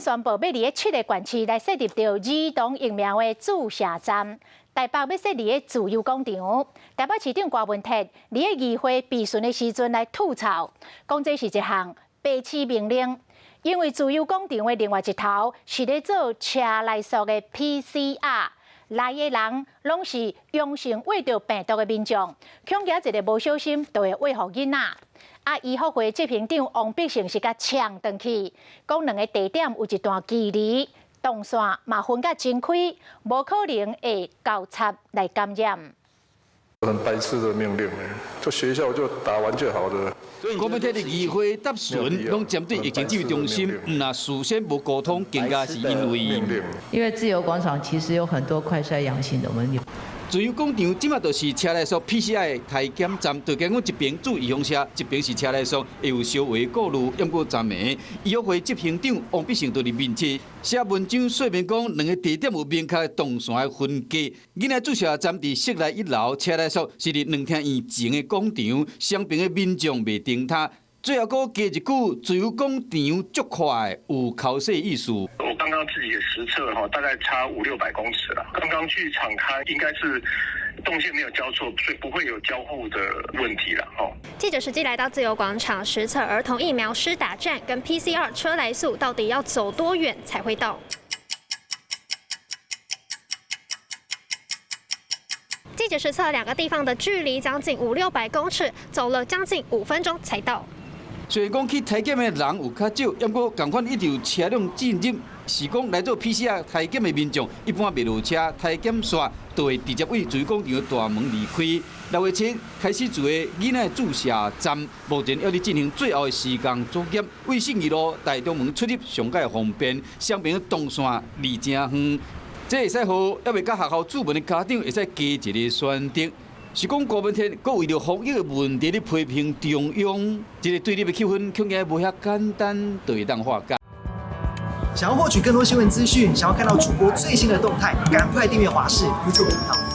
宣布欲佇咧七个縣市來設立著兒童疫苗的注射站，台北欲設佇咧自由廣場。台北市長柯文哲佇咧議會備詢的時陣來吐槽，講這是一項白痴命令，因為自由廣場的另外一頭是咧做車來速的 PCR，來的人攏是陽性穢著病毒的民眾，恐驚一个無小心就會餵予囡仔。啊！醫福會執行長王必勝是共嗆轉去，講兩个地點有一段距離，動線嘛分甲真開，無可能會交叉來感染。很白痴的命令，就學校就打完就好了。柯文哲佇議會答詢，攏針對疫情指揮中心，毋若事先無溝通，更加是因為。因為自由廣場其實有很多快篩陽性的，我們。自由廣場這馬就是車來速 PCR 的篩檢站，就講一邊注預防車，一邊是車來速，會有相互顧慮，猶閣站的醫福會執行長王必勝就佇面前寫文章說明講，兩个地點有明確動線的分隔。囡仔注射站佇室內一樓，車來速是佇兩廳院前的廣場，雙邊的民眾袂頂跤。最後閣加一句，自由廣場足快有剾洗意思。我剛剛自己也實測哈，大概差五六百公尺了。剛剛去場勘，應該是動線沒有交錯，所以不會有交互的問題了。哦。記者實際來到自由廣場實測兒童疫苗施打站跟 PCR 車來速到底要走多遠才會到？記者實測兩個地方的距離將近五六百公尺，走了將近5分鐘才到。雖然講去篩檢的人有較少，毋過仝款一直有車輛進入，是講來做 PCR 篩檢的民眾，一般袂落車，篩檢煞就會直接對自由廣場的大門離開。6月7開始做的囡仔注射站，目前猶佇進行最後的施工作業。為信義路大中門出入上蓋方便，雙邊動線離誠遠，這會使予猶未佮學校注門的家長會使加一个選擇。是講柯文哲閣為著防疫的問題咧批評中央，這個對立的氣氛恐驚無遐簡單就會當化解。想要獲取更多新聞資訊，想要看到主播最新的動態，趕快訂閱華視 YouTube 頻道。